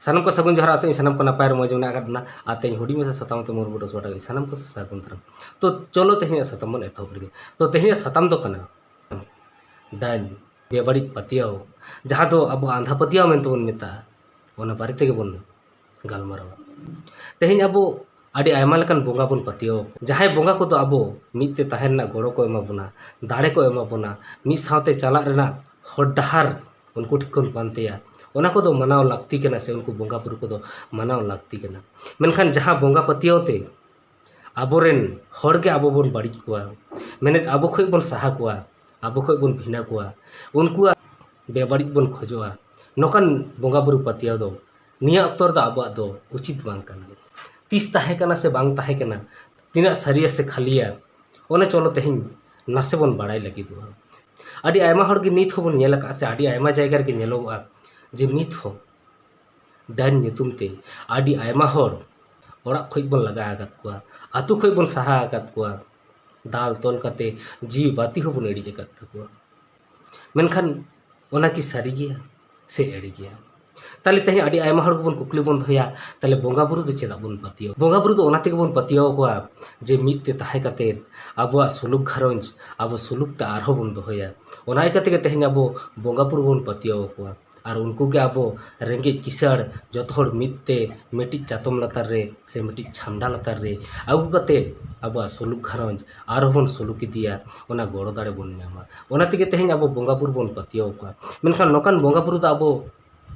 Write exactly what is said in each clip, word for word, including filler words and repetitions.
ᱥᱟᱱᱟᱢ ᱠᱚ ᱥᱟᱹᱜᱩᱱ ᱡᱚᱦᱟᱨ, ᱟᱥᱚᱜ ᱟᱹᱧ ᱥᱟᱱᱟᱢ ᱠᱚ ᱱᱟᱯᱟᱭ ᱨᱮ ᱢᱚᱡᱽ ᱢᱮᱱᱟᱜ ᱟᱠᱟᱫ ᱵᱚᱱᱟ᱾ ᱟᱨ ᱛᱮᱦᱮᱧ ᱦᱩᱰᱤᱧ ᱢᱟᱪᱷᱟ ᱥᱟᱛᱟᱢ ᱛᱮ ᱢᱩᱨᱢᱩ ᱥᱟᱯᱲᱟᱣ ᱥᱟᱱᱟᱢ ᱠᱚ ᱥᱟᱹᱜᱩᱱ ᱫᱟᱨᱟᱢ᱾ ᱛᱚ ᱪᱚᱞᱚ ᱛᱮᱦᱮᱧᱟᱜ ᱥᱟᱛᱟᱢ ᱵᱚᱱ ᱮᱛᱚᱦᱚᱵ ᱞᱮᱜᱮ᱾ ᱛᱚ ᱛᱮᱦᱮᱧᱟᱜ ᱥᱟᱛᱟᱢ ᱫᱚ ᱠᱟᱱᱟ ᱰᱟᱹᱱ, ᱵᱮᱵᱟᱹᱲᱤᱡ ᱯᱟᱹᱛᱭᱟᱹᱣ, ᱡᱟᱦᱟᱸ ᱫᱚ ᱟᱵᱚ ᱟᱸᱫᱷᱟ ᱯᱟᱹᱛᱭᱟᱹᱣ ᱢᱮᱱᱛᱮ ᱵᱚᱱ ᱢᱮᱛᱟᱜᱼᱟ, ᱚᱱᱟ ᱵᱟᱨᱮ ᱛᱮᱜᱮ ᱵᱚᱱ ᱜᱟᱞᱢᱟᱨᱟᱣᱟ᱾ ᱛᱮᱦᱮᱧ ᱟᱵᱚ ᱟᱹᱰᱤ ᱟᱭᱢᱟ ᱞᱮᱠᱟᱱ ᱵᱚᱸᱜᱟ ᱵᱚᱱ ᱯᱟᱹᱛᱭᱟᱹᱣ ᱟᱠᱚᱣᱟ, ᱡᱟᱦᱟᱸᱭ ᱵᱚᱸᱜᱟ ᱠᱚᱫᱚ ᱟᱵᱚ ᱢᱤᱫ ᱛᱮ ᱛᱟᱦᱮᱸ ᱨᱮᱱᱟᱜ ᱜᱚᱲᱚ ᱠᱚ ᱮᱢᱟ ᱵᱚᱱᱟ, ᱫᱟᱲᱮ ᱠᱚ ᱮᱢᱟ ᱵᱚᱱᱟ, ᱢᱤᱫ ᱥᱟᱶᱛᱮ ᱪᱟᱞᱟᱜ ᱨᱮᱱᱟᱜ ᱦᱚᱨ ᱰᱟᱦᱟᱨ ᱩᱱᱠᱩ ᱴᱷᱮᱱ ᱠᱷᱚᱱ ᱯᱟᱱᱛᱮᱭᱟ᱾ ᱚᱱᱟ ᱠᱚᱫᱚ ᱢᱟᱱᱟᱣ ᱞᱟᱹᱠᱛᱤ ᱠᱟᱱᱟ, ᱥᱮ ᱩᱱᱠᱩ ᱵᱚᱸᱜᱟ ᱵᱩᱨᱩ ᱠᱚᱫᱚ ᱢᱟᱱᱟᱣ ᱞᱟᱹᱠᱛᱤ ᱠᱟᱱᱟ᱾ ᱢᱮᱱᱠᱷᱟᱱ ᱡᱟᱦᱟᱸ ᱵᱚᱸᱜᱟ ᱯᱟᱹᱛᱭᱟᱹᱣ ᱛᱮ ᱟᱵᱚᱨᱮᱱ ᱦᱚᱲ ᱜᱮ ᱟᱵᱚ ᱵᱚᱱ ᱵᱟᱹᱲᱤᱡ ᱠᱚᱣᱟ, ᱢᱮᱱᱮᱫ ᱟᱵᱚ ᱠᱷᱚᱱ ᱵᱚᱱ ᱥᱟᱦᱟ ᱠᱚᱣᱟ, ᱟᱵᱚ ᱠᱷᱚᱱ ᱵᱚᱱ ᱵᱷᱤᱱᱟᱹ ᱠᱚᱣᱟ, ᱩᱱᱠᱩᱣᱟᱜ ᱵᱮᱵᱟᱹᱲᱤᱡ ᱵᱚᱱ ᱠᱷᱚᱡᱚᱜᱼᱟ, ᱱᱚᱝᱠᱟᱱ ᱵᱚᱸᱜᱟ ᱵᱩᱨᱩ ᱯᱟᱹᱛᱭᱟᱹᱣ ᱫᱚ ᱱᱤᱭᱟᱹ ᱚᱠᱛᱚ ᱨᱮᱫᱚ ᱟᱵᱚᱣᱟᱜ ᱫᱚ ᱩᱪᱤᱛ ᱵᱟᱝ ᱠᱟᱱᱟ᱾ ᱛᱤᱥ ᱛᱟᱦᱮᱸ ᱠᱟᱱᱟ ᱥᱮ ᱵᱟᱝ ᱛᱟᱦᱮᱸ ᱠᱟᱱᱟ, ᱛᱤᱱᱟᱹᱜ ᱥᱟᱹᱨᱤᱭᱟ ᱥᱮ ᱠᱷᱟᱹᱞᱤᱭᱟ, ᱚᱱᱟ ᱪᱚᱞᱚ ᱛᱮᱦᱮᱧ ᱱᱟᱥᱮ ᱵᱚᱱ ᱵᱟᱲᱟᱭ ᱞᱟᱹᱜᱤᱫᱚᱜᱼᱟ᱾ ᱟᱹᱰᱤ ᱟᱭᱢᱟ ᱦᱚᱲ ᱜᱮ ᱱᱤᱛ ᱦᱚᱸᱵᱚᱱ ᱧᱮᱞ ᱟᱠᱟᱫᱼᱟ, ᱥᱮ ᱟᱹᱰᱤ ᱟᱭᱢᱟ ᱡᱟᱭᱜᱟ ᱨᱮᱜᱮ ᱧᱮᱞᱚᱜᱚᱜᱼᱟ ᱡᱮ ᱱᱤᱛ ᱦᱚᱸ ᱰᱟᱹᱱ ᱧᱩᱛᱩᱢ ᱛᱮ ᱟᱹᱰᱤ ᱟᱭᱢᱟ ᱦᱚᱲ ᱚᱲᱟᱜ ᱠᱷᱚᱱ ᱵᱚᱱ ᱞᱟᱜᱟ ᱟᱠᱟᱫ ᱠᱚᱣᱟ, ᱟᱹᱛᱩ ᱠᱷᱚᱱ ᱵᱚᱱ ᱥᱟᱦᱟ ᱟᱠᱟᱫ ᱠᱚᱣᱟ, ᱫᱟᱞ ᱛᱚᱞ ᱠᱟᱛᱮ ᱡᱤᱣᱤ ᱵᱟᱹᱛᱤ ᱦᱚᱸᱵᱚᱱ ᱤᱲᱤᱡ ᱟᱠᱟᱫ ᱛᱟᱠᱚᱣᱟ᱾ ᱢᱮᱱᱠᱷᱟᱱ ᱚᱱᱟ ᱠᱤ ᱥᱟᱹᱨᱤ ᱜᱮᱭᱟ ᱥᱮ ᱮᱲᱮ ᱜᱮᱭᱟ? ᱛᱟᱦᱞᱮ ᱛᱮᱦᱮᱧ ᱟᱹᱰᱤ ᱟᱭᱢᱟ ᱦᱚᱲ ᱜᱮᱵᱚᱱ ᱠᱩᱠᱞᱤ ᱵᱚᱱ ᱫᱚᱦᱚᱭᱟ, ᱛᱟᱦᱞᱮ ᱵᱚᱸᱜᱟ ᱵᱩᱨᱩ ᱫᱚ ᱪᱮᱫᱟᱜ ᱵᱚᱱ ᱯᱟᱹᱛᱭᱟᱹᱣ? ᱵᱚᱸᱜᱟ ᱵᱩᱨᱩ ᱫᱚ ᱚᱱᱟ ᱛᱮᱜᱮ ᱵᱚᱱ ᱯᱟᱹᱛᱭᱟᱹᱣ ᱟᱠᱚᱣᱟ ᱡᱮ ᱢᱤᱫ ᱛᱮ ᱛᱟᱦᱮᱸ ᱠᱟᱛᱮ ᱟᱵᱚᱣᱟᱜ ᱥᱩᱞᱩᱠ ᱜᱷᱟᱨᱚᱸᱡᱽ ᱟᱵᱚ ᱥᱩᱞᱩᱠ ᱛᱮ ᱟᱨᱦᱚᱸ ᱵᱚᱱ ᱫᱚᱦᱚᱭᱟ᱾ ᱚᱱᱟ ᱤᱭᱠᱟᱹ ᱛᱮᱜᱮ ᱛᱮᱦᱮᱧ ᱟᱵᱚ ᱵᱚᱸᱜᱟ ᱵᱩᱨᱩ ᱵᱚᱱ ᱯᱟᱹᱛᱭᱟᱹᱣ ᱟᱠᱚᱣᱟ᱾ ᱟᱨ ᱩᱱᱠᱩ ᱜᱮ ᱟᱵᱚ ᱨᱮᱸᱜᱮᱡ ᱠᱤᱥᱟᱹᱬ ᱡᱚᱛᱚ ᱦᱚᱲ ᱢᱤᱫ ᱛᱮ ᱢᱤᱫᱴᱤᱡ ᱪᱟᱛᱚᱢ ᱞᱟᱛᱟᱨ ᱨᱮ ᱥᱮ ᱢᱤᱫᱴᱤᱡ ᱪᱷᱟᱢᱰᱟ ᱞᱟᱛᱟᱨ ᱨᱮ ᱟᱹᱜᱩ ᱠᱟᱛᱮ ᱟᱵᱚᱣᱟᱜ ᱥᱩᱞᱩᱠ ᱜᱷᱟᱨᱚᱸᱡᱽ ᱟᱨᱦᱚᱸ ᱵᱚᱱ ᱥᱩᱞᱩᱠ ᱤᱫᱤᱭᱟ, ᱚᱱᱟ ᱜᱚᱲᱚ ᱫᱟᱲᱮ ᱵᱚᱱ ᱧᱟᱢᱟ᱾ ᱚᱱᱟ ᱛᱮᱜᱮ ᱛᱮᱦᱮᱧ ᱟᱵᱚ ᱵᱚᱸᱜᱟ ᱵᱩᱨᱩ ᱵᱚᱱ ᱯᱟᱹᱛᱭᱟᱹᱣ ᱟᱠᱚᱣᱟ᱾ ᱢᱮᱱᱠᱷᱟᱱ ᱱᱚᱝᱠᱟᱱ ᱵᱚᱸᱜᱟ ᱵᱩᱨᱩ ᱫᱚ ᱟᱵᱚ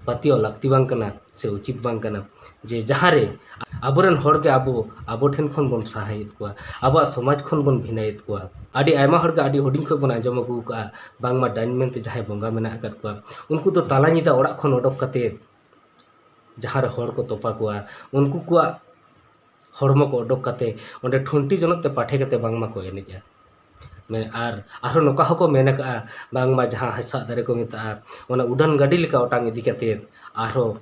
ᱯᱟᱹᱛᱭᱟᱹᱣ ᱞᱟᱹᱠᱛᱤ ᱵᱟᱝ ᱠᱟᱱᱟ ᱥᱮ ᱩᱪᱤᱛ ᱵᱟᱝ ᱠᱟᱱᱟ, ᱡᱮ ᱡᱟᱦᱟᱸ ᱨᱮ ᱟᱵᱚᱨᱮᱱ ᱦᱚᱲ ᱜᱮ ᱟᱵᱚ, ᱟᱵᱚ ᱴᱷᱮᱱ ᱠᱷᱚᱱ ᱵᱚᱱ ᱥᱟᱦᱟᱭᱮᱫ ᱠᱚᱣᱟ, ᱟᱵᱚᱣᱟᱜ ᱥᱚᱢᱟᱡᱽ ᱠᱷᱚᱱ ᱵᱚᱱ ᱵᱷᱤᱱᱟᱹᱭᱮᱫ ᱠᱚᱣᱟ᱾ ᱟᱹᱰᱤ ᱟᱭᱢᱟ ᱦᱚᱲ ᱜᱮ ᱟᱹᱰᱤ ᱦᱩᱰᱤᱧ ᱠᱷᱚᱱ ᱵᱚᱱ ᱟᱸᱡᱚᱢ ᱟᱹᱜᱩ ᱟᱠᱟᱫᱼᱟ, ᱵᱟᱝᱢᱟ ᱰᱟᱹᱱ ᱢᱮᱱᱛᱮ ᱡᱟᱦᱟᱸᱭ ᱵᱚᱸᱜᱟ ᱢᱮᱱᱟᱜ ᱟᱠᱟᱫ ᱠᱚᱣᱟ, ᱩᱱᱠᱩ ᱫᱚ ᱛᱟᱞᱟ ᱧᱤᱫᱟᱹ ᱚᱲᱟᱜ ᱠᱷᱚᱱ ᱚᱰᱚᱠ ᱠᱟᱛᱮ ᱡᱟᱦᱟᱸ ᱨᱮ ᱦᱚᱲ ᱠᱚ ᱛᱚᱯᱟ ᱠᱚᱣᱟ, ᱩᱱᱠᱩ ᱠᱚᱣᱟᱜ ᱦᱚᱲᱢᱚ ᱠᱚ ᱚᱰᱚᱠ ᱠᱟᱛᱮ ᱚᱸᱰᱮ ᱴᱷᱩᱱᱴᱤ ᱡᱚᱱᱚᱜ ᱛᱮ ᱯᱟᱴᱷᱮ ᱠᱟᱛᱮ ᱵᱟᱝᱢᱟ ᱠᱚ ᱮᱱᱮᱡᱼᱟ᱾ ᱢᱮ-, ᱟᱨ ᱟᱨᱦᱚᱸ ᱱᱚᱝᱠᱟ ᱦᱚᱸᱠᱚ ᱢᱮᱱ ᱟᱠᱟᱫᱼᱟ, ᱵᱟᱝᱢᱟ ᱡᱟᱦᱟᱸ ᱦᱮᱸᱥᱟᱜ ᱫᱟᱨᱮ ᱠᱚ ᱢᱮᱛᱟᱜᱼᱟ, ᱚᱱᱟ ᱩᱰᱟᱹᱱ ᱜᱟᱹᱰᱤ ᱞᱮᱠᱟ ᱚᱴᱟᱝ ᱤᱫᱤ ᱠᱟᱛᱮ ᱟᱨᱦᱚᱸ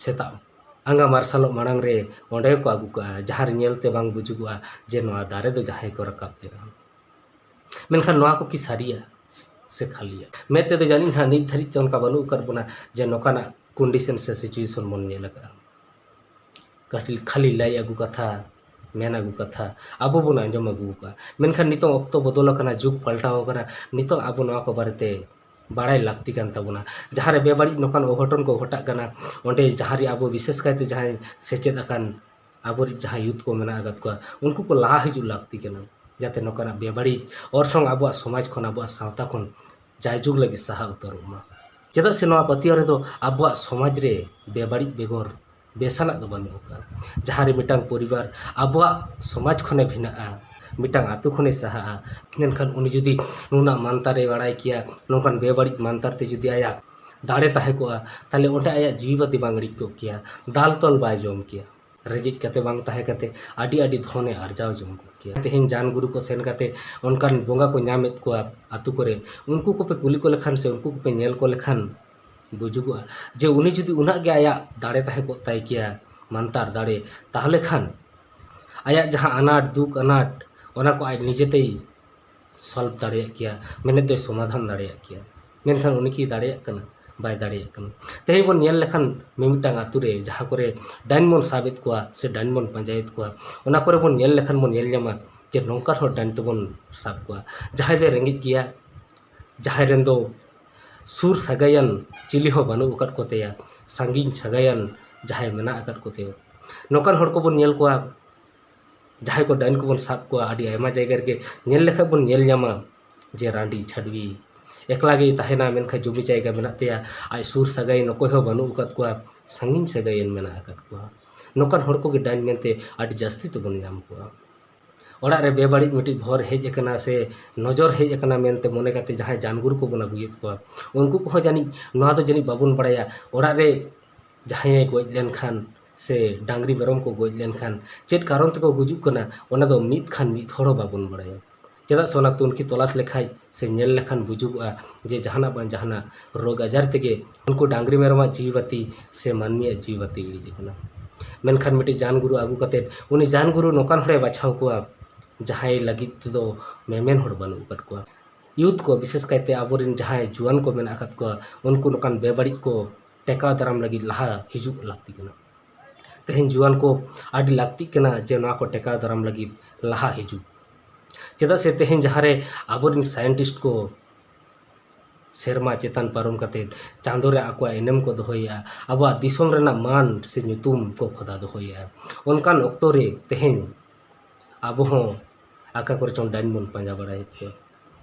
ᱥᱮᱛᱟᱜ ᱟᱸᱜᱟ ᱢᱟᱨᱥᱟᱞᱚᱜ ᱢᱟᱲᱟᱝ ᱨᱮ ᱚᱸᱰᱮ ᱠᱚ ᱟᱹᱜᱩ ᱠᱟᱜᱼᱟ, ᱡᱟᱦᱟᱸ ᱨᱮ ᱧᱮᱞᱛᱮ ᱵᱟᱝ ᱵᱩᱡᱩᱜᱚᱜᱼᱟ ᱡᱮ ᱱᱚᱣᱟ ᱫᱟᱨᱮ ᱫᱚ ᱡᱟᱦᱟᱸᱭ ᱠᱚ ᱨᱟᱠᱟᱵ ᱞᱮᱫᱼᱟ᱾ ᱢᱮᱱᱠᱷᱟᱱ ᱱᱚᱣᱟ ᱠᱚ ᱠᱤ ᱥᱟᱹᱨᱤᱭᱟ? ᱥᱮ ᱠᱷᱟᱹᱞᱤᱭᱟ᱾ ᱢᱮᱫ ᱛᱮᱫᱚ ᱡᱟᱹᱱᱤᱡ ᱱᱟᱦᱟᱜ ᱱᱤᱛ ᱫᱷᱟᱹᱨᱤᱡ ᱛᱮ ᱚᱱᱠᱟ ᱵᱟᱹᱱᱩᱜ ᱟᱠᱟᱫ ᱵᱚᱱᱟ ᱡᱮ ᱱᱚᱝᱠᱟᱱᱟᱜ ᱠᱚᱱᱰᱤᱥᱚᱱ ᱥᱮ ᱥᱤᱪᱩᱭᱮᱥᱚᱱ ᱵᱚᱱ ᱧᱮᱞ ᱟᱠᱟᱫᱼᱟ᱾ ᱠᱷᱟᱹᱞᱤ, ᱠᱷᱟᱹᱞᱤ ᱞᱟᱹᱭ ᱟᱹᱜᱩ ᱠᱟᱛᱷᱟ, ᱢᱮᱱ ᱟᱹᱜᱩ ᱠᱟᱛᱷᱟ, ᱟᱵᱚ ᱵᱚᱱ ᱟᱸᱡᱚᱢ ᱟᱹᱜᱩ ᱟᱠᱟᱫᱼᱟ᱾ ᱢᱮᱱᱠᱷᱟᱱ ᱱᱤᱛᱚᱝ ᱚᱠᱛᱚ ᱵᱚᱫᱚᱞ ᱟᱠᱟᱱᱟ, ᱡᱩᱜᱽ ᱯᱟᱞᱴᱟᱣ ᱟᱠᱟᱱᱟ, ᱱᱤᱛᱚᱝ ᱟᱵᱚ ᱱᱚᱣᱟ ᱠᱚ ᱵᱟᱨᱮᱛᱮ ᱵᱟᱲᱟᱭ ᱞᱟᱹᱠᱛᱤ ᱠᱟᱱ ᱛᱟᱵᱚᱱᱟ᱾ ᱡᱟᱦᱟᱸ ᱨᱮ ᱵᱮᱵᱟᱹᱲᱤᱡ ᱱᱚᱝᱠᱟᱱ ᱚᱜᱷᱚᱴᱚᱱ ᱠᱚ ᱜᱷᱚᱴᱟᱜ ᱠᱟᱱᱟ, ᱚᱸᱰᱮ ᱡᱟᱦᱟᱸ ᱨᱮ ᱟᱵᱚ ᱵᱤᱥᱮᱥ ᱠᱟᱭᱛᱮ ᱡᱟᱦᱟᱸᱭ ᱥᱮᱪᱮᱫ ᱟᱠᱟᱱ ᱟᱵᱚᱨᱤᱡ ᱡᱟᱦᱟᱸᱭ ᱭᱩᱛᱷ ᱠᱚ ᱢᱮᱱᱟᱜ ᱟᱠᱟᱫ ᱠᱚᱣᱟ, ᱩᱱᱠᱩ ᱠᱚ ᱞᱟᱦᱟ ᱦᱤᱡᱩᱜ ᱞᱟᱹᱠᱛᱤ ᱠᱟᱱᱟ, ᱡᱟᱛᱮ ᱱᱚᱝᱠᱟᱱᱟᱜ ᱵᱮᱵᱟᱹᱲᱤᱡ ᱚᱨᱥᱚᱝ ᱟᱵᱚᱣᱟᱜ ᱥᱚᱢᱟᱡᱽ ᱠᱷᱚᱱ, ᱟᱵᱚᱣᱟᱜ ᱥᱟᱶᱛᱟ ᱠᱷᱚᱱ ᱡᱟᱭᱡᱩᱜᱽ ᱞᱟᱹᱜᱤᱫ ᱥᱟᱦᱟ ᱩᱛᱟᱹᱨᱚᱜ ᱢᱟ᱾ ᱪᱮᱫᱟᱜ ᱥᱮ ᱱᱚᱣᱟ ᱯᱟᱹᱛᱭᱟᱹᱣ ᱨᱮᱫᱚ ᱟᱵᱚᱣᱟᱜ ᱥᱚᱢᱟᱡᱽ ᱨᱮ ᱵᱮᱵᱟᱹᱲᱤᱡ ᱵᱮᱜᱚᱨ ᱵᱮᱥᱟᱱᱟᱜ ᱫᱚ ᱵᱟᱹᱱᱩᱜ ᱟᱠᱟᱫᱼᱟ᱾ ᱡᱟᱦᱟᱸ ᱨᱮ ᱢᱤᱫᱴᱟᱝ ᱯᱚᱨᱤᱵᱟᱨ ᱟᱵᱚᱣᱟᱜ ᱥᱚᱢᱟᱡᱽ ᱠᱷᱚᱱᱮ ᱵᱷᱤᱱᱟᱹᱜᱼᱟ, ᱢᱤᱫᱴᱟᱝ ᱟᱹᱛᱩ ᱠᱷᱚᱱᱮ ᱥᱟᱦᱟᱜᱼᱟ, ᱢᱮᱱᱠᱷᱟᱱ ᱩᱱᱤ ᱡᱩᱫᱤ ᱱᱩᱱᱟᱹᱜ ᱢᱟᱱᱛᱟᱨᱮ ᱵᱟᱲᱟᱭ ᱠᱮᱭᱟ, ᱱᱚᱝᱠᱟᱱ ᱵᱮᱵᱟᱹᱲᱤᱡ ᱢᱟᱱᱛᱟᱨ ᱛᱮ ᱡᱩᱫᱤ ᱟᱭᱟᱜ ᱫᱟᱲᱮ ᱛᱟᱦᱮᱸ ᱠᱚᱜᱼᱟ, ᱛᱟᱦᱞᱮ ᱚᱸᱰᱮ ᱟᱭᱟᱜ ᱡᱤᱣᱤ ᱵᱟᱹᱛᱤ ᱵᱟᱝ ᱤᱲᱤᱡ ᱠᱚᱜ ᱠᱮᱭᱟ, ᱫᱟᱞ ᱛᱚᱞ ᱵᱟᱭ ᱡᱚᱢ ᱠᱮᱭᱟ᱾ ᱨᱮᱸᱜᱮᱡ ᱠᱟᱛᱮ ᱵᱟᱝ ᱛᱟᱦᱮᱸ ᱠᱟᱛᱮ ᱟᱹᱰᱤ ᱟᱹᱰᱤ ᱫᱷᱚᱱᱮ ᱟᱨᱡᱟᱣ ᱡᱚᱝ ᱠᱚᱜ ᱠᱮᱭᱟ᱾ ᱛᱮᱦᱮᱧ ᱡᱟᱱ ᱜᱩᱨᱩ ᱠᱚ ᱥᱮᱱ ᱠᱟᱛᱮ ᱚᱱᱠᱟᱱ ᱵᱚᱸᱜᱟ ᱠᱚ ᱧᱟᱢᱮᱫ ᱠᱚᱣᱟ ᱟᱛᱳ ᱠᱚᱨᱮ, ᱩᱱᱠᱩ ᱠᱚᱯᱮ ᱠᱩᱞᱤ ᱠᱚ ᱞᱮᱠᱷᱟᱱ ᱥᱮ ᱩᱱᱠᱩ ᱠᱚᱯᱮ ᱧᱮᱞ ᱠᱚ ᱞᱮᱠᱷᱟᱱ ᱵᱩᱡᱩᱜᱚᱜᱼᱟ ᱡᱮ ᱩᱱᱤ ᱡᱩᱫᱤ ᱩᱱᱟᱹᱜ ᱜᱮ ᱟᱭᱟᱜ ᱫᱟᱲᱮ ᱛᱟᱦᱮᱸ ᱠᱚᱜ ᱛᱟᱭ ᱠᱮᱭᱟ, ᱢᱟᱱᱛᱟᱨ ᱫᱟᱲᱮ, ᱛᱟᱦᱚᱞᱮ ᱠᱷᱟᱱ ᱟᱭᱟᱜ ᱡᱟᱦᱟᱸ ᱟᱱᱟᱴ, ᱫᱩᱠ ᱟᱱᱟᱴ, ᱚᱱᱟ ᱠᱚ ᱟᱡ ᱱᱤᱡᱮᱛᱮᱭ ᱥᱚᱞᱵᱷ ᱫᱟᱲᱮᱭᱟᱜ ᱠᱮᱭᱟ, ᱢᱮᱱᱮᱫ ᱫᱚᱭ ᱥᱚᱢᱟᱫᱷᱟᱱ ᱫᱟᱲᱮᱭᱟᱜ ᱠᱮᱭᱟ᱾ ᱢᱮᱱᱠᱷᱟᱱ ᱩᱱᱤ ᱠᱤ ᱫᱟᱲᱮᱭᱟᱜ ᱠᱟᱱᱟ? ᱵᱟᱭ ᱫᱟᱲᱮᱭᱟᱜ ᱠᱟᱱᱟ᱾ ᱛᱮᱦᱮᱧ ᱵᱚᱱ ᱧᱮᱞ ᱞᱮᱠᱷᱟᱱ ᱢᱤᱢᱤᱫᱴᱟᱝ ᱟᱛᱳ ᱨᱮ ᱡᱟᱦᱟᱸ ᱠᱚᱨᱮ ᱰᱟᱹᱱ ᱵᱚᱱ ᱥᱟᱵᱮᱫ ᱠᱚᱣᱟ ᱥᱮ ᱰᱟᱹᱱ ᱵᱚᱱ ᱯᱟᱸᱡᱟᱭᱮᱫ ᱠᱚᱣᱟ, ᱚᱱᱟ ᱠᱚᱨᱮ ᱵᱚᱱ ᱧᱮᱞ ᱞᱮᱠᱷᱟᱱ ᱵᱚᱱ ᱧᱮᱞ ᱧᱟᱢᱟ ᱡᱮ ᱱᱚᱝᱠᱟ ᱦᱚᱲ ᱰᱟᱹᱱ ᱛᱮᱵᱚᱱ ᱥᱟᱵ ᱠᱚᱣᱟ᱾ ᱡᱟᱦᱟᱸᱭ ᱫᱚᱭ ᱨᱮᱸᱜᱮᱡ ᱜᱮᱭᱟ, ᱡᱟᱦᱟᱸᱭ ᱨᱮᱱ ᱫᱚ ᱥᱩᱨ ᱥᱟᱹᱜᱟᱹᱭᱟᱱ ᱪᱤᱞᱤ ᱦᱚᱸ ᱵᱟᱹᱱᱩᱜ ᱟᱠᱟᱫ ᱠᱚᱛᱟᱭᱟ, ᱥᱟᱺᱜᱤᱧ ᱥᱟᱹᱜᱟᱹᱭᱟᱱ ᱡᱟᱦᱟᱸᱭ ᱢᱮᱱᱟᱜ ᱟᱠᱟᱫ ᱠᱚᱛᱟᱭᱟ, ᱱᱚᱝᱠᱟᱱ ᱦᱚᱲ ᱠᱚᱵᱚᱱ ᱧᱮᱞ ᱠᱚᱣᱟ᱾ ᱡᱟᱦᱟᱸᱭ ᱠᱚ ᱰᱟᱹᱱ ᱠᱚᱵᱚᱱ ᱥᱟᱵ ᱠᱚᱣᱟ, ᱟᱹᱰᱤ ᱟᱭᱢᱟ ᱡᱟᱭᱜᱟ ᱨᱮᱜᱮ ᱧᱮᱞ ᱞᱮᱠᱷᱟᱡ ᱵᱚᱱ ᱧᱮᱞ ᱧᱟᱢᱟ ᱡᱮ ᱨᱟᱺᱰᱤ ᱪᱷᱟᱹᱰᱣᱤ ᱮᱠᱞᱟ ᱜᱮᱭ ᱛᱟᱦᱮᱱᱟ, ᱢᱮᱱᱠᱷᱟᱱ ᱡᱩᱢᱤ ᱡᱟᱭᱜᱟ ᱢᱮᱱᱟᱜ ᱛᱟᱭᱟ, ᱟᱡ ᱥᱩᱨ ᱥᱟᱹᱜᱟᱹᱭ ᱱᱚᱠᱚᱭ ᱦᱚᱸ ᱵᱟᱹᱱᱩᱜ ᱟᱠᱟᱫ ᱠᱚᱣᱟ, ᱥᱟᱺᱜᱤᱧ ᱥᱟᱹᱜᱟᱹᱭᱟᱱ ᱢᱮᱱᱟᱜ ᱟᱠᱟᱫ ᱠᱚᱣᱟ᱾ ᱱᱚᱝᱠᱟᱱ ᱦᱚᱲ ᱠᱚᱜᱮ ᱰᱟᱹᱱ ᱢᱮᱱᱛᱮ ᱟᱹᱰᱤ ᱡᱟᱹᱥᱛᱤ ᱛᱮᱵᱚᱱ ᱧᱟᱢ ᱠᱚᱣᱟ᱾ ᱚᱲᱟᱜ ᱨᱮ ᱵᱮᱵᱟᱹᱲᱤᱡ ᱢᱤᱫᱴᱤᱡ ᱵᱷᱚᱨ ᱦᱮᱡ ᱟᱠᱟᱱᱟ ᱥᱮ ᱱᱚᱡᱚᱨ ᱦᱮᱡ ᱟᱠᱟᱱᱟ ᱢᱮᱱᱛᱮ ᱢᱚᱱᱮ ᱠᱟᱛᱮ ᱡᱟᱦᱟᱸᱭ ᱡᱟᱱᱜᱩᱨᱩ ᱠᱚᱵᱚᱱ ᱟᱹᱜᱩᱭᱮᱫ ᱠᱚᱣᱟ, ᱩᱱᱠᱩ ᱠᱚᱦᱚᱸ ᱡᱟᱹᱱᱤᱡ ᱱᱚᱣᱟ ᱫᱚ ᱡᱟᱹᱱᱤᱡ ᱵᱟᱵᱚᱱ ᱵᱟᱲᱟᱭᱟ, ᱚᱲᱟᱜ ᱨᱮ ᱡᱟᱦᱟᱸᱭᱮ ᱜᱚᱡ ᱞᱮᱱᱠᱷᱟᱱ ᱥᱮ ᱰᱟᱝᱨᱤ ᱢᱮᱨᱚᱢ ᱠᱚ ᱜᱚᱡ ᱞᱮᱱᱠᱷᱟᱱ ᱪᱮᱫ ᱠᱟᱨᱚᱱ ᱛᱮᱠᱚ ᱜᱩᱡᱩᱜ ᱠᱟᱱᱟ, ᱚᱱᱟ ᱫᱚ ᱢᱤᱫ ᱠᱷᱟᱱ ᱢᱤᱫ ᱦᱚᱲ ᱦᱚᱸ ᱵᱟᱵᱚᱱ ᱵᱟᱲᱟᱭᱟ᱾ ᱪᱮᱫᱟᱜ ᱥᱮ ᱚᱱᱟ ᱛᱩᱱᱠᱷᱤ ᱛᱚᱞᱟᱥ ᱞᱮᱠᱷᱟᱡ ᱥᱮ ᱧᱮᱞ ᱞᱮᱠᱷᱟᱱ ᱵᱩᱡᱩᱜᱚᱜᱼᱟ ᱡᱮ ᱡᱟᱦᱟᱱᱟᱜ ᱵᱟᱝ ᱡᱟᱦᱟᱱᱟᱜ ᱨᱳᱜᱽ ᱟᱡᱟᱨ ᱛᱮᱜᱮ ᱩᱱᱠᱩ ᱰᱟᱝᱨᱤ ᱢᱮᱨᱚᱢᱟᱜ ᱡᱤᱣᱤ ᱵᱟᱹᱛᱤ ᱥᱮ ᱢᱟᱹᱱᱢᱤᱭᱟᱜ ᱡᱤᱣᱤ ᱵᱟᱹᱛᱤ ᱤᱲᱤᱡ ᱟᱠᱟᱱᱟ᱾ ᱢᱮᱱᱠᱷᱟᱱ ᱢᱤᱫᱴᱤᱡ ᱡᱟᱱ ᱜᱩᱨᱩ ᱟᱹᱜᱩ ᱠᱟᱛᱮᱫ ᱩᱱᱤ ᱡᱟᱱ ᱜᱩᱨᱩ ᱱᱚᱝᱠᱟᱱ ᱦᱚᱲᱮ ᱵᱟᱪᱷᱟᱣ ᱠᱚᱣᱟ, ᱡᱟᱦᱟᱸᱭ ᱞᱟᱹᱜᱤᱫ ᱛᱮᱫᱚ ᱢᱮᱢᱮᱱ ᱦᱚᱲ ᱵᱟᱹᱱᱩᱜ ᱟᱠᱟᱫ ᱠᱚᱣᱟ᱾ ᱭᱩᱛᱷ ᱠᱚ, ᱵᱤᱥᱮᱥ ᱠᱟᱭᱛᱮ ᱟᱵᱚᱨᱮᱱ ᱡᱟᱦᱟᱸᱭ ᱡᱩᱣᱟᱹᱱ ᱠᱚ ᱢᱮᱱᱟᱜ ᱟᱠᱟᱫ ᱠᱚᱣᱟ, ᱩᱱᱠᱩ ᱱᱚᱝᱠᱟᱱ ᱵᱮᱵᱟᱹᱲᱤᱡ ᱠᱚ ᱴᱮᱠᱟᱣ ᱫᱟᱨᱟᱢ ᱞᱟᱹᱜᱤᱫ ᱞᱟᱦᱟ ᱦᱤᱡᱩᱜ ᱞᱟᱹᱠᱛᱤ ᱠᱟᱱᱟ᱾ ᱛᱮᱦᱮᱧ ᱡᱩᱣᱟᱹᱱ ᱠᱚ ᱟᱹᱰᱤ ᱞᱟᱹᱠᱛᱤᱜ ᱠᱟᱱᱟ ᱡᱮ ᱱᱚᱣᱟ ᱠᱚ ᱴᱮᱠᱟᱣ ᱫᱟᱨᱟᱢ ᱞᱟᱹᱜᱤᱫ ᱞᱟᱦᱟ ᱦᱤᱡᱩᱜ᱾ ᱪᱮᱫᱟᱜ ᱥᱮ ᱛᱮᱦᱮᱧ ᱡᱟᱦᱟᱸᱨᱮ ᱟᱵᱚᱨᱮᱱ ᱥᱟᱭᱮᱱᱴᱤᱥᱴ ᱠᱚ ᱥᱮᱨᱢᱟ ᱪᱮᱛᱟᱱ ᱯᱟᱨᱚᱢ ᱠᱟᱛᱮ ᱪᱟᱸᱫᱳ ᱨᱮ ᱟᱠᱚᱣᱟᱜ ᱮᱱᱮᱢ ᱠᱚ ᱫᱚᱦᱚᱭᱮᱫᱼᱟ, ᱟᱵᱚᱣᱟᱜ ᱫᱤᱥᱚᱢ ᱨᱮᱱᱟᱜ ᱢᱟᱱ ᱥᱮ ᱧᱩᱛᱩᱢ ᱠᱚ ᱠᱷᱚᱫᱟ ᱫᱚᱦᱚᱭᱮᱫᱼᱟ, ᱚᱱᱠᱟᱱ ᱚᱠᱛᱚ ᱨᱮ ᱛᱮᱦᱮᱧ ᱟᱵᱚ ᱦᱚᱸ ᱟᱠᱟ ᱠᱚᱨᱮ ᱪᱚᱝ ᱰᱟᱹᱱ ᱵᱚᱱ ᱯᱟᱸᱡᱟ ᱵᱟᱲᱟᱭᱮᱫ ᱠᱚᱣᱟ᱾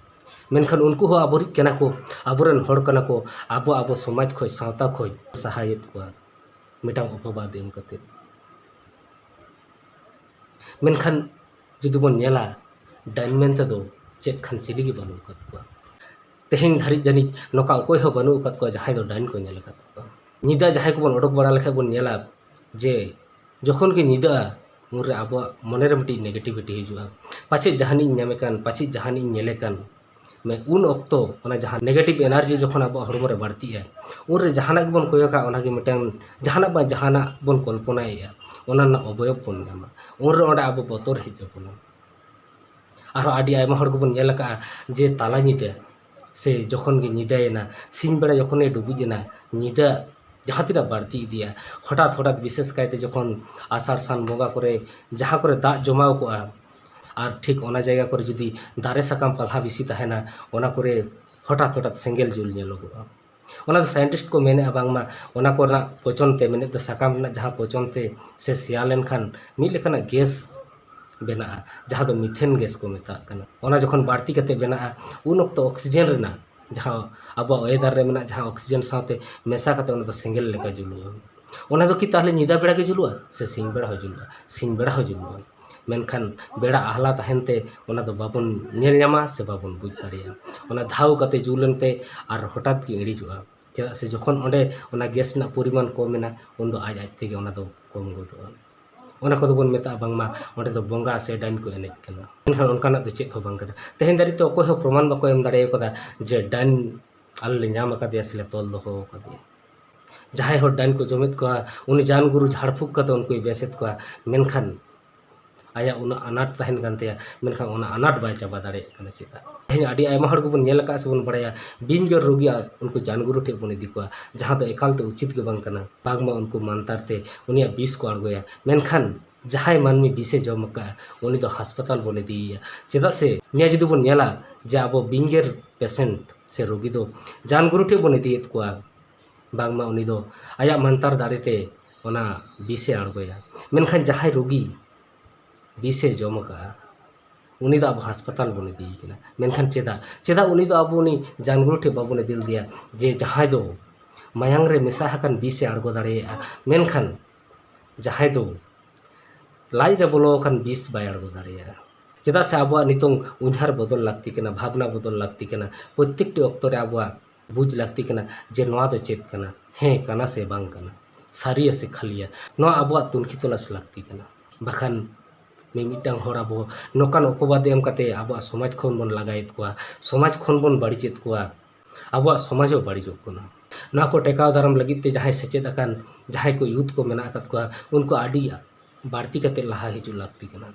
ᱢᱮᱱᱠᱷᱟᱱ ᱩᱱᱠᱩ ᱦᱚᱸ ᱟᱵᱚᱨᱤᱡ ᱠᱟᱱᱟ ᱠᱚ, ᱟᱵᱚᱨᱮᱱ ᱦᱚᱲ ᱠᱟᱱᱟ ᱠᱚ, ᱟᱵᱚ, ᱟᱵᱚ ᱥᱚᱢᱟᱡᱽ ᱠᱷᱚᱡ, ᱥᱟᱶᱛᱟ ᱠᱷᱚᱡ ᱥᱟᱦᱟᱭᱮᱫ ᱠᱚᱣᱟ ᱢᱤᱫᱴᱟᱝ ᱚᱯᱚᱵᱟᱫ ᱮᱢ ᱠᱟᱛᱮ᱾ ᱢᱮᱱᱠᱷᱟᱱ ᱡᱩᱫᱤ ᱵᱚᱱ ᱧᱮᱞᱟ, ᱰᱟᱹᱱ ᱢᱮᱱᱛᱮ ᱫᱚ ᱪᱮᱫ ᱠᱷᱟᱱ ᱪᱤᱞᱤ ᱜᱮ ᱵᱟᱹᱱᱩᱜ ᱟᱠᱟᱫ ᱠᱚᱣᱟ᱾ ᱛᱮᱦᱮᱧ ᱫᱷᱟᱹᱨᱤᱡ ᱡᱟᱹᱱᱤᱡ ᱱᱚᱝᱠᱟ ᱚᱠᱚᱭ ᱦᱚᱸ ᱵᱟᱹᱱᱩᱜ ᱟᱠᱟᱫ ᱠᱚᱣᱟ ᱡᱟᱦᱟᱸᱭ ᱫᱚ ᱰᱟᱹᱱ ᱠᱚ ᱧᱮᱞ ᱟᱠᱟᱫ ᱠᱚᱣᱟ᱾ ᱧᱤᱫᱟᱹ ᱡᱟᱦᱟᱸᱭ ᱠᱚᱵᱚᱱ ᱚᱰᱚᱠ ᱵᱟᱲᱟ ᱞᱮᱠᱷᱟᱡ ᱵᱚᱱ ᱧᱮᱞᱟ ᱡᱮ ᱡᱚᱠᱷᱚᱱ ᱜᱮ ᱧᱤᱫᱟᱹᱜᱼᱟ, ᱩᱱᱨᱮ ᱟᱵᱚᱣᱟᱜ ᱢᱚᱱᱮᱨᱮ ᱢᱤᱫᱴᱤᱡ negativity ᱦᱤᱡᱩᱜᱼᱟ᱾ ᱯᱟᱪᱮᱫ ᱡᱟᱦᱟᱱᱤᱡ ᱤᱧ ᱧᱟᱢᱮ ᱠᱟᱱ, ᱯᱟᱪᱮᱫ ᱡᱟᱦᱟᱱᱤᱡ ᱤᱧ ᱧᱮᱞᱮ ᱠᱟᱱ, ᱢᱮ-, ᱩᱱ ᱚᱠᱛᱚ ᱚᱱᱟ ᱡᱟᱦᱟᱸ negative energy ᱡᱚᱠᱷᱚᱱ ᱟᱵᱚᱣᱟᱜ ᱦᱚᱲᱢᱚ ᱨᱮ ᱵᱟᱹᱲᱛᱤᱜᱼᱟ, ᱩᱱᱨᱮ ᱡᱟᱦᱟᱱᱟᱜ ᱜᱮᱵᱚᱱ ᱠᱚᱭᱚᱜᱟ, ᱚᱱᱟᱜᱮ ᱢᱤᱫᱴᱟᱝ ᱡᱟᱦᱟᱱᱟᱜ ᱵᱟᱝ ᱡᱟᱦᱟᱱᱟᱜ ᱵᱚᱱ ᱠᱚᱞᱯᱚᱱᱟᱭᱮᱫᱼᱟ, ᱚᱱᱟ ᱨᱮᱱᱟᱜ ᱚᱵᱚᱭᱚᱵ ᱵᱚᱱ ᱧᱟᱢᱟ᱾ ᱩᱱᱨᱮ ᱚᱸᱰᱮ ᱟᱵᱚ ᱵᱚᱛᱚᱨ ᱦᱮᱡ ᱟᱵᱚᱱᱟ᱾ ᱟᱨᱦᱚᱸ ᱟᱹᱰᱤ ᱟᱭᱢᱟ ᱦᱚᱲ ᱜᱮᱵᱚᱱ ᱧᱮᱞ ᱟᱠᱟᱫᱼᱟ ᱡᱮ ᱛᱟᱞᱟ ᱧᱤᱫᱟᱹ ᱥᱮ ᱡᱚᱠᱷᱚᱱ ᱜᱮ ᱧᱤᱫᱟᱹᱭᱮᱱᱟ, ᱥᱤᱧ ᱵᱮᱲᱟ ᱡᱚᱠᱷᱚᱱ ᱜᱮ ᱰᱩᱵᱩᱡ ᱮᱱᱟ, ᱧᱤᱫᱟᱹ ᱡᱟᱦᱟᱸ ᱛᱤᱱᱟᱹᱜ ᱵᱟᱹᱲᱛᱤ ᱤᱫᱤᱜᱼᱟ, ᱦᱚᱴᱟᱛ ᱦᱚᱴᱟᱛ, ᱵᱤᱥᱮᱥ ᱠᱟᱭᱛᱮ ᱡᱚᱠᱷᱚᱱ ᱟᱥᱟᱲ ᱥᱟᱱ ᱵᱚᱸᱜᱟ ᱠᱚᱨᱮ ᱡᱟᱦᱟᱸ ᱠᱚᱨᱮ ᱫᱟᱜ ᱡᱚᱢᱟᱣ ᱠᱚᱜᱼᱟ, ᱟᱨ ᱴᱷᱤᱠ ᱚᱱᱟ ᱡᱟᱭᱜᱟ ᱠᱚᱨᱮ ᱡᱩᱫᱤ ᱫᱟᱨᱮ ᱥᱟᱠᱟᱢ ᱯᱟᱞᱦᱟ ᱵᱮᱥᱤ ᱛᱟᱦᱮᱱᱟ, ᱚᱱᱟ ᱠᱚᱨᱮ ᱦᱚᱴᱟᱛ ᱦᱚᱴᱟᱛ ᱥᱮᱸᱜᱮᱞ ᱡᱩᱞ ᱧᱮᱞᱚᱜᱚᱜᱼᱟ᱾ ᱚᱱᱟ ᱫᱚ scientist ᱠᱚ ᱢᱮᱱᱮᱫᱼᱟ ᱵᱟᱝᱢᱟ ᱚᱱᱟ ᱠᱚᱨᱮᱱᱟᱜ ᱯᱚᱪᱚᱱ ᱛᱮ, ᱢᱮᱱᱮᱫ ᱫᱚ ᱥᱟᱠᱟᱢ ᱨᱮᱱᱟᱜ ᱡᱟᱦᱟᱸ ᱯᱚᱪᱚᱱ ᱛᱮ ᱥᱮ ᱥᱮᱭᱟ ᱞᱮᱱᱠᱷᱟᱱ ᱢᱤᱫ ᱞᱮᱠᱟᱱᱟᱜ gas ᱵᱮᱱᱟᱜᱼᱟ, ᱡᱟᱦᱟᱸ ᱫᱚ methane gas ᱠᱚ ᱢᱮᱛᱟᱜ ᱠᱟᱱᱟ᱾ ᱚᱱᱟ ᱡᱚᱠᱷᱚᱱ ᱵᱟᱹᱲᱛᱤ ᱠᱟᱛᱮ ᱵᱮᱱᱟᱜᱼᱟ, ᱩᱱ ᱚᱠᱛᱚ oxygen ᱨᱮᱱᱟᱜ, ᱡᱟᱦᱟᱸ ᱟᱵᱚᱣᱟᱜ weather ᱨᱮ ᱢᱮᱱᱟᱜ, ᱡᱟᱦᱟᱸ oxygen ᱥᱟᱶᱛᱮ ᱢᱮᱥᱟ ᱠᱟᱛᱮ ᱚᱱᱟ ᱫᱚ ᱥᱮᱸᱜᱮᱞ ᱞᱮᱠᱟ ᱡᱩᱞᱩᱜᱼᱟ᱾ ᱚᱱᱟ ᱫᱚ ᱠᱤ ᱛᱟᱦᱚᱞᱮ ᱧᱤᱫᱟᱹ ᱵᱮᱲᱟ ᱜᱮ ᱡᱩᱞᱩᱜᱼᱟ ᱥᱮ ᱥᱤᱧ ᱵᱮᱲᱟ ᱦᱚᱸ ᱡᱩᱞᱩᱜᱼᱟ? ᱥᱤᱧ ᱵᱮᱲᱟ ᱦᱚᱸ ᱡᱩᱞᱩᱜᱼᱟ᱾ ᱢᱮᱱᱠᱷᱟᱱ ᱵᱮᱲᱟ ᱟᱦᱞᱟ ᱛᱟᱦᱮᱱ ᱛᱮ ᱚᱱᱟ ᱫᱚ ᱵᱟᱵᱚᱱ ᱧᱮᱞ ᱧᱟᱢᱟ ᱥᱮ ᱵᱟᱵᱚᱱ ᱵᱩᱡᱽ ᱫᱟᱲᱮᱭᱟᱜᱼᱟ᱾ ᱚᱱᱟ ᱫᱷᱟᱣ ᱠᱟᱛᱮ ᱡᱩᱞ ᱮᱱᱛᱮ ᱟᱨ ᱦᱚᱴᱟᱛ ᱜᱮ ᱤᱬᱤᱡᱚᱜᱼᱟ᱾ ᱪᱮᱫᱟᱜ ᱥᱮ ᱡᱚᱠᱷᱚᱱ ᱚᱸᱰᱮ ᱚᱱᱟ gas ᱨᱮᱱᱟᱜ ᱯᱚᱨᱤᱢᱟᱱ ᱠᱚᱢ ᱮᱱᱟ, ᱩᱱᱫᱚ ᱟᱡ ᱟᱡ ᱛᱮᱜᱮ ᱚᱱᱟ ᱫᱚ ᱠᱚᱢ ᱜᱚᱫᱚᱜᱼᱟ᱾ ᱚᱱᱟ ᱠᱚᱫᱚ ᱵᱚᱱ ᱢᱮᱛᱟᱜᱼᱟ ᱵᱟᱝᱢᱟ ᱚᱸᱰᱮ ᱫᱚ ᱵᱚᱸᱜᱟ ᱥᱮ ᱰᱟᱹᱱ ᱠᱚ ᱮᱱᱮᱡ ᱠᱟᱱᱟ᱾ ᱢᱮᱱᱠᱷᱟᱱ ᱚᱱᱠᱟᱱᱟᱜ ᱫᱚ ᱪᱮᱫ ᱦᱚᱸ ᱵᱟᱝ ᱠᱟᱱᱟ᱾ ᱛᱮᱦᱮᱧ ᱫᱷᱟᱹᱨᱤᱡ ᱛᱮ ᱚᱠᱚᱭ ᱦᱚᱸ ᱯᱨᱚᱢᱟᱱ ᱵᱟᱠᱚ ᱮᱢ ᱫᱟᱲᱮ ᱠᱟᱫᱟ ᱡᱮ ᱰᱟᱹᱱ ᱟᱞᱮ ᱞᱮ ᱧᱟᱢ ᱟᱠᱟᱫᱮᱭᱟ ᱥᱮ ᱞᱮ ᱛᱚᱞ ᱫᱚᱦᱚ ᱟᱠᱟᱫᱮᱭᱟ᱾ ᱡᱟᱦᱟᱸᱭ ᱦᱚᱲ ᱰᱟᱹᱱ ᱠᱚ ᱡᱚᱢᱮᱫ ᱠᱚᱣᱟ, ᱩᱱᱤ ᱡᱟᱱ ᱜᱩᱨᱩ ᱡᱷᱟᱲ ᱯᱷᱩᱸᱠ ᱠᱟᱛᱮ ᱩᱱᱠᱩᱭ ᱵᱮᱥᱮᱫ ᱠᱚᱣᱟ, ᱢᱮᱱᱠᱷᱟᱱ ᱟᱭᱟᱜ ᱩᱱᱟᱹᱜ ᱟᱱᱟᱴ ᱛᱟᱦᱮᱱ ᱠᱟᱱ ᱛᱟᱭᱟ, ᱢᱮᱱᱠᱷᱟᱱ ᱚᱱᱟ ᱟᱱᱟᱴ ᱵᱟᱭ ᱪᱟᱵᱟ ᱫᱟᱲᱮᱭᱟᱜ ᱠᱟᱱᱟ᱾ ᱪᱮᱫᱟᱜ? ᱛᱮᱦᱮᱧ ᱟᱹᱰᱤ ᱟᱭᱢᱟ ᱦᱚᱲ ᱜᱮᱵᱚᱱ ᱧᱮᱞ ᱟᱠᱟᱫ ᱥᱮᱵᱚᱱ ᱵᱟᱲᱟᱭᱟ, ᱵᱤᱧ ᱜᱮᱨ ᱨᱩᱜᱤ ᱩᱱᱠᱩ ᱡᱟᱱᱜᱩᱨᱩ ᱴᱷᱮᱱ ᱵᱚᱱ ᱤᱫᱤ ᱠᱚᱣᱟ, ᱡᱟᱦᱟᱸ ᱫᱚ ᱮᱠᱟᱞ ᱛᱮ ᱩᱪᱤᱛ ᱜᱮ ᱵᱟᱝ ᱠᱟᱱᱟ᱾ ᱵᱟᱝᱢᱟ ᱩᱱᱠᱩ ᱢᱟᱱᱛᱟᱨ ᱛᱮ ᱩᱱᱤᱭᱟᱜ ᱵᱤᱥ ᱠᱚ ᱟᱬᱜᱚᱭᱟ, ᱢᱮᱱᱠᱷᱟᱱ ᱡᱟᱦᱟᱸᱭ ᱢᱟᱹᱱᱢᱤ ᱵᱤᱥᱮ ᱡᱚᱢ ᱟᱠᱟᱫᱼᱟ, ᱩᱱᱤ ᱫᱚ ᱦᱟᱥᱯᱟᱛᱟᱞ ᱵᱚᱱ ᱤᱫᱤᱭᱮᱭᱟ᱾ ᱪᱮᱫᱟᱜ ᱥᱮ ᱱᱤᱭᱟᱹ ᱡᱩᱫᱤ ᱵᱚᱱ ᱧᱮᱞᱟ ᱡᱮ ᱟᱵᱚ ᱵᱤᱧ ᱜᱮᱨ ᱯᱮᱥᱮᱱᱴ ᱥᱮ ᱨᱩᱜᱤ ᱫᱚ ᱡᱟᱱᱜᱩᱨᱩ ᱴᱷᱮᱱ ᱵᱚᱱ ᱤᱫᱤᱭᱮᱫ ᱠᱚᱣᱟ, ᱵᱟᱝᱢᱟ ᱩᱱᱤ ᱫᱚ ᱟᱭᱟᱜ ᱢᱟᱱᱛᱟᱨ ᱫᱟᱲᱮ ᱛᱮ ᱚᱱᱟ ᱵᱤᱥᱮ ᱟᱬᱜᱚᱭᱟ᱾ ᱢᱮᱱᱠᱷᱟᱱ ᱡᱟᱦᱟᱸᱭ ᱨᱩᱜᱤ ᱵᱤᱥᱮ ᱡᱚᱢ ᱟᱠᱟᱫᱼᱟ, ᱩᱱᱤ ᱫᱚ ᱟᱵᱚ ᱦᱟᱥᱯᱟᱛᱟᱞ ᱵᱚᱱ ᱤᱫᱤᱭᱮ ᱠᱟᱱᱟ᱾ ᱢᱮᱱᱠᱷᱟᱱ ᱪᱮᱫᱟᱜ? ᱪᱮᱫᱟᱜ ᱩᱱᱤ ᱫᱚ ᱟᱵᱚ ᱩᱱᱤ ᱡᱟᱱᱜᱩᱨᱩ ᱴᱷᱮᱱ ᱵᱟᱵᱚᱱ ᱤᱫᱤ ᱞᱮᱫᱮᱭᱟ, ᱡᱮ ᱡᱟᱦᱟᱸᱭ ᱫᱚ ᱢᱟᱭᱟᱝ ᱨᱮ ᱢᱮᱥᱟ ᱟᱠᱟᱱ ᱵᱤᱥᱮ ᱟᱬᱜᱚ ᱫᱟᱲᱮᱭᱟᱜᱼᱟ, ᱢᱮᱱᱠᱷᱟᱱ ᱡᱟᱦᱟᱸᱭ ᱫᱚ ᱞᱟᱡ ᱨᱮ ᱵᱚᱞᱚ ᱟᱠᱟᱱ ᱵᱤᱥ ᱵᱟᱭ ᱟᱬᱜᱚ ᱫᱟᱲᱮᱭᱟᱜᱼᱟ? ᱪᱮᱫᱟᱜ ᱥᱮ ᱟᱵᱚᱣᱟᱜ ᱱᱤᱛᱚᱝ ᱩᱭᱦᱟᱹᱨ ᱵᱚᱫᱚᱞ ᱞᱟᱹᱠᱛᱤ ᱠᱟᱱᱟ, ᱵᱷᱟᱵᱽᱱᱟ ᱵᱚᱫᱚᱞ ᱞᱟᱹᱠᱛᱤ ᱠᱟᱱᱟ᱾ ᱯᱨᱚᱛᱮᱠᱴᱤ ᱚᱠᱛᱚ ᱨᱮ ᱟᱵᱚᱣᱟᱜ ᱵᱩᱡᱽ ᱞᱟᱹᱠᱛᱤ ᱠᱟᱱᱟ ᱡᱮ ᱱᱚᱣᱟ ᱫᱚ ᱪᱮᱫ ᱠᱟᱱᱟ, ᱦᱮᱸ ᱠᱟᱱᱟ ᱥᱮ ᱵᱟᱝ ᱠᱟᱱᱟ, ᱥᱟᱹᱨᱤᱭᱟ ᱥᱮ ᱠᱷᱟᱹᱞᱤᱭᱟ, ᱱᱚᱣᱟ ᱟᱵᱚᱣᱟᱜ ᱛᱩᱱᱠᱷᱤ ᱛᱚᱞᱟᱥ ᱞᱟᱹᱠᱛᱤ ᱠᱟᱱᱟ᱾ ᱵᱟᱠᱷᱟᱱ ᱢᱤᱢᱤᱫᱴᱟᱝ ᱦᱚᱲ ᱟᱵᱚ ᱱᱚᱝᱠᱟᱱ ᱚᱯᱚᱵᱟᱫ ᱮᱢ ᱠᱟᱛᱮ ᱟᱵᱚᱣᱟᱜ ᱥᱚᱢᱟᱡᱽ ᱠᱷᱚᱱ ᱵᱚᱱ ᱞᱟᱜᱟᱭᱮᱫ ᱠᱚᱣᱟ, ᱥᱚᱢᱟᱡᱽ ᱠᱷᱚᱱ ᱵᱚᱱ ᱵᱟᱹᱲᱤᱡᱮᱫ ᱠᱚᱣᱟ, ᱟᱵᱚᱣᱟᱜ ᱥᱚᱢᱟᱡᱽ ᱦᱚᱸ ᱵᱟᱹᱲᱤᱡᱚᱜ ᱠᱟᱱᱟ᱾ ᱱᱚᱣᱟ ᱠᱚ ᱴᱮᱠᱟᱣ ᱫᱟᱨᱟᱢ ᱞᱟᱹᱜᱤᱫ ᱛᱮ ᱡᱟᱦᱟᱸᱭ ᱥᱮᱪᱮᱫ ᱟᱠᱟᱱ, ᱡᱟᱦᱟᱸᱭ ᱠᱚ ᱭᱩᱛᱷ ᱠᱚ ᱢᱮᱱᱟᱜ ᱟᱠᱟᱫ ᱠᱚᱣᱟ, ᱩᱱᱠᱩ ᱟᱹᱰᱤ ᱵᱟᱹᱲᱛᱤ ᱠᱟᱛᱮ ᱞᱟᱦᱟ ᱦᱤᱡᱩᱜ ᱞᱟᱹᱠᱛᱤ ᱠᱟᱱᱟ᱾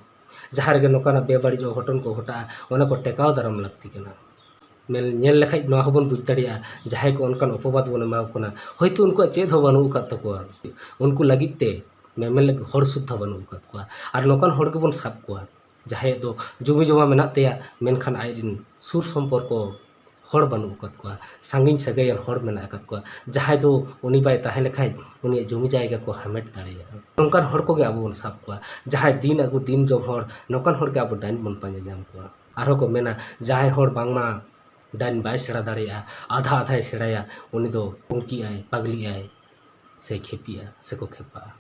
ᱡᱟᱦᱟᱸ ᱨᱮᱜᱮ ᱱᱚᱝᱠᱟᱱᱟᱜ ᱵᱮᱵᱟᱹᱲᱤᱡ ᱚᱜᱷᱚᱴᱚᱱ ᱠᱚ ᱜᱷᱚᱴᱟᱜᱼᱟ, ᱚᱱᱟ ᱠᱚ ᱴᱮᱠᱟᱣ ᱫᱟᱨᱟᱢ ᱞᱟᱹᱠᱛᱤ ᱠᱟᱱᱟ᱾ ᱢᱮᱱ, ᱧᱮᱞ ᱞᱮᱠᱷᱟᱡ ᱱᱚᱣᱟ ᱦᱚᱸᱵᱚᱱ ᱵᱩᱡᱽ ᱫᱟᱲᱮᱭᱟᱜᱼᱟ, ᱡᱟᱦᱟᱸᱭ ᱠᱚ ᱚᱱᱠᱟᱱ ᱚᱯᱚᱵᱟᱫ ᱵᱚᱱ ᱮᱢᱟ ᱠᱚ ᱠᱟᱱᱟ, ᱦᱚᱭᱛᱳ ᱩᱱᱠᱩᱣᱟᱜ ᱪᱮᱫ ᱦᱚᱸ ᱵᱟᱹᱱᱩᱜ ᱟᱠᱟᱫ ᱛᱟᱠᱚᱣᱟ, ᱩᱱᱠᱩ ᱞᱟᱹᱜᱤᱫ ᱛᱮ ᱢᱮᱢᱮᱱ ᱞᱟᱹᱜᱤᱫ ᱦᱚᱲ ᱥᱩᱫᱽᱫᱷᱟ ᱵᱟᱹᱱᱩᱜ ᱟᱠᱟᱫ ᱠᱚᱣᱟ, ᱟᱨ ᱱᱚᱝᱠᱟᱱ ᱦᱚᱲ ᱜᱮᱵᱚᱱ ᱥᱟᱵ ᱠᱚᱣᱟ, ᱡᱟᱦᱟᱸᱭᱟᱜ ᱫᱚ ᱡᱚᱢᱤ ᱡᱚᱢᱟ ᱢᱮᱱᱟᱜ ᱛᱟᱭᱟ, ᱢᱮᱱᱠᱷᱟᱱ ᱟᱡᱨᱮᱱ ᱥᱩᱨ ᱥᱚᱢᱯᱚᱨᱠᱚ ᱦᱚᱲ ᱵᱟᱹᱱᱩᱜ ᱟᱠᱟᱫ ᱠᱚᱣᱟ, ᱥᱟᱺᱜᱤᱧ ᱥᱟᱹᱜᱟᱹᱭᱟᱱ ᱦᱚᱲ ᱢᱮᱱᱟᱜ ᱟᱠᱟᱫ ᱠᱚᱣᱟ, ᱡᱟᱦᱟᱸᱭ ᱫᱚ ᱩᱱᱤ ᱵᱟᱭ ᱛᱟᱦᱮᱸ ᱞᱮᱠᱷᱟᱱ ᱩᱱᱤᱭᱟᱜ ᱡᱚᱢᱤ ᱡᱟᱭᱜᱟ ᱠᱚ ᱦᱟᱢᱮᱴ ᱫᱟᱲᱮᱭᱟᱜᱼᱟ᱾ ᱱᱚᱝᱠᱟᱱ ᱦᱚᱲ ᱠᱚᱜᱮ ᱟᱵᱚ ᱵᱚᱱ ᱥᱟᱵ ᱠᱚᱣᱟ, ᱡᱟᱦᱟᱸᱭ ᱫᱤᱱ ᱟᱹᱜᱩ ᱫᱤᱱ ᱡᱚᱢ ᱦᱚᱲ, ᱱᱚᱝᱠᱟᱱ ᱦᱚᱲ ᱜᱮ ᱟᱵᱚ ᱰᱟᱹᱱ ᱵᱚᱱ ᱯᱟᱸᱡᱟ ᱧᱟᱢ ᱠᱚᱣᱟ᱾ ᱟᱨᱦᱚᱸ ᱠᱚ ᱢᱮᱱᱟ, ᱡᱟᱦᱟᱸᱭ ᱦᱚᱲ ᱵᱟᱝᱢᱟ ᱰᱟᱹᱱ ᱵᱟᱭ ᱥᱮᱬᱟ ᱫᱟᱲᱮᱭᱟᱜᱼᱟ, ᱟᱫᱷᱟ ᱟᱫᱷᱟᱭ ᱥᱮᱬᱟᱭᱟ, ᱩᱱᱤ ᱫᱚ ᱯᱩᱝᱠᱤᱜᱼᱟᱭ, ᱯᱟᱜᱽᱞᱤᱜᱼᱟᱭ, ᱥᱮ ᱠᱷᱮᱯᱤᱜᱼᱟ, ᱥᱮᱠᱚ ᱠᱷᱮᱯᱟᱜᱼᱟ᱾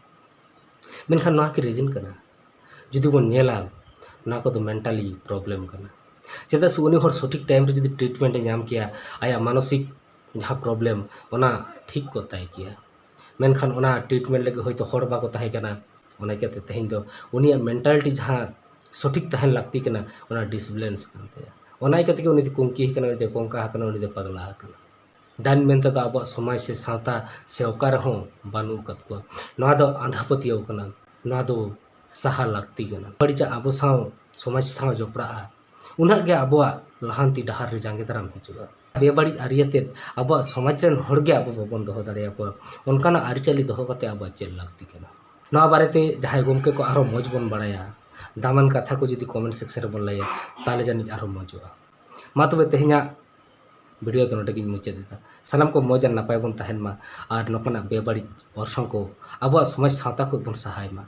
ᱢᱮᱱᱠᱷᱟᱱ ᱱᱚᱣᱟ ᱠᱤ ᱨᱤᱡᱤᱱ ᱠᱟᱱᱟ? ᱡᱩᱫᱤ ᱵᱚᱱ ᱧᱮᱞᱟ, ᱱᱚᱣᱟ ᱠᱚᱫᱚ ᱢᱮᱱᱴᱟᱞᱤ ᱯᱨᱚᱵᱞᱮᱢ ᱠᱟᱱᱟ᱾ ᱪᱮᱫᱟᱜ ᱥᱮ ᱩᱱᱤ ᱦᱚᱲ ᱥᱚᱴᱷᱤᱠ ᱴᱟᱭᱤᱢ ᱨᱮ ᱡᱩᱫᱤ ᱴᱨᱤᱴᱢᱮᱱᱴ ᱮ ᱧᱟᱢ ᱠᱮᱭᱟ, ᱟᱭᱟᱜ ᱢᱟᱱᱚᱥᱤᱠ ᱡᱟᱦᱟᱸ ᱯᱨᱚᱵᱞᱮᱢ, ᱚᱱᱟ ᱴᱷᱤᱠ ᱠᱚᱜ ᱛᱟᱭ ᱠᱮᱭᱟ᱾ ᱢᱮᱱᱠᱷᱟᱱ ᱚᱱᱟ ᱴᱨᱤᱴᱢᱮᱱᱴ ᱞᱟᱹᱜᱤᱫ ᱦᱚᱭᱛᱳ ᱦᱚᱲ ᱵᱟᱠᱚ ᱛᱟᱦᱮᱸ ᱠᱟᱱᱟ᱾ ᱚᱱᱟ ᱤᱭᱠᱟᱹᱛᱮ ᱛᱮᱦᱮᱧ ᱫᱚ ᱩᱱᱤᱭᱟᱜ ᱢᱮᱱᱴᱟᱞᱤᱴᱤ ᱡᱟᱦᱟᱸ ᱥᱚᱴᱷᱤᱠ ᱛᱟᱦᱮᱱ ᱞᱟᱹᱠᱛᱤ ᱠᱟᱱᱟ, ᱚᱱᱟ ᱰᱤᱥᱵᱮᱞᱮᱱᱥ ᱠᱟᱱ ᱛᱟᱭᱟ᱾ ᱚᱱᱟ ᱤᱭᱠᱟᱹ ᱛᱮᱜᱮ ᱩᱱᱤ ᱫᱚ ᱠᱩᱝᱠᱤ ᱟᱠᱟᱱᱟ, ᱩᱱᱤ ᱫᱚ ᱠᱚᱝᱠᱟ ᱟᱠᱟᱱᱟ, ᱩᱱᱤ ᱫᱚ ᱯᱟᱜᱽᱞᱟ ᱟᱠᱟᱱᱟ᱾ ᱰᱟᱹᱱ ᱢᱮᱱᱛᱮ ᱫᱚ ᱟᱵᱚᱣᱟᱜ ᱥᱚᱢᱟᱡᱽ ᱥᱮ ᱥᱟᱶᱛᱟ ᱥᱮ ᱚᱠᱟ ᱨᱮᱦᱚᱸ ᱵᱟᱹᱱᱩᱜ ᱟᱠᱟᱫ ᱠᱚᱣᱟ᱾ ᱱᱚᱣᱟ ᱫᱚ ᱟᱸᱫᱷᱟ ᱯᱟᱹᱛᱭᱟᱹᱣ ᱠᱟᱱᱟ᱾ ᱱᱚᱣᱟ ᱫᱚ ᱥᱟᱦᱟ ᱞᱟᱹᱠᱛᱤ ᱠᱟᱱᱟ᱾ ᱵᱟᱹᱲᱤᱡᱟᱜ ᱟᱵᱚ ᱥᱟᱶ, ᱥᱚᱢᱟᱡᱽ ᱥᱟᱶ ᱡᱚᱯᱲᱟᱜᱼᱟ, ᱩᱱᱟᱹᱜ ᱜᱮ ᱟᱵᱚᱣᱟᱜ ᱞᱟᱦᱟᱱᱛᱤ ᱰᱟᱦᱟᱨ ᱨᱮ ᱡᱟᱸᱜᱮ ᱫᱟᱨᱟᱢ ᱦᱤᱡᱩᱜᱼᱟ᱾ ᱵᱮᱵᱟᱹᱲᱤᱡ ᱟᱹᱨᱤ ᱟᱛᱮᱫ ᱟᱵᱚᱣᱟᱜ ᱥᱚᱢᱟᱡᱽ ᱨᱮᱱ ᱦᱚᱲ ᱜᱮ ᱟᱵᱚ ᱵᱟᱵᱚᱱ ᱫᱚᱦᱚ ᱫᱟᱲᱮᱭᱟᱠᱚᱣᱟ, ᱚᱱᱠᱟᱱᱟᱜ ᱟᱹᱨᱤᱪᱟᱹᱞᱤ ᱫᱚᱦᱚ ᱠᱟᱛᱮ ᱟᱵᱚᱣᱟᱜ ᱪᱮᱫ ᱞᱟᱹᱠᱛᱤ ᱠᱟᱱᱟ? ᱱᱚᱣᱟ ᱵᱟᱨᱮᱛᱮ ᱡᱟᱦᱟᱸᱭ ᱜᱚᱢᱠᱮ ᱠᱚ ᱟᱨᱦᱚᱸ ᱢᱚᱡᱽ ᱵᱚᱱ ᱵᱟᱲᱟᱭᱟ, ᱫᱟᱢᱟᱱ ᱠᱟᱛᱷᱟ ᱠᱚ ᱡᱩᱫᱤ comment section ᱨᱮᱵᱚᱱ ᱞᱟᱹᱭᱟ, ᱛᱟᱦᱚᱞᱮ ᱡᱟᱹᱱᱤᱡ ᱟᱨᱦᱚᱸ ᱢᱚᱡᱚᱜᱼᱟ᱾ ᱢᱟ ᱛᱚᱵᱮ ᱛᱮᱦᱮᱧᱟᱜ video ᱫᱚ ᱱᱚᱰᱮ ᱜᱤᱧ ᱢᱩᱪᱟᱹᱫ ᱮᱫᱟ᱾ ᱥᱟᱱᱟᱢ ᱠᱚ ᱢᱚᱡᱽ ᱟᱨ ᱱᱟᱯᱟᱭ ᱵᱚᱱ ᱛᱟᱦᱮᱱ ᱢᱟ ᱟᱨ ᱱᱚᱝᱠᱟᱱᱟᱜ ᱵᱮᱵᱟᱹᱲᱤᱡ ᱚᱨᱥᱚᱝ ᱠᱚ ᱟᱵᱚᱣᱟᱜ ᱥᱚᱢᱟᱡᱽ ᱥᱟᱶᱛᱟ ᱠᱷᱚᱱ ᱵᱚᱱ ᱥᱟᱦᱟᱭ ᱢᱟ᱾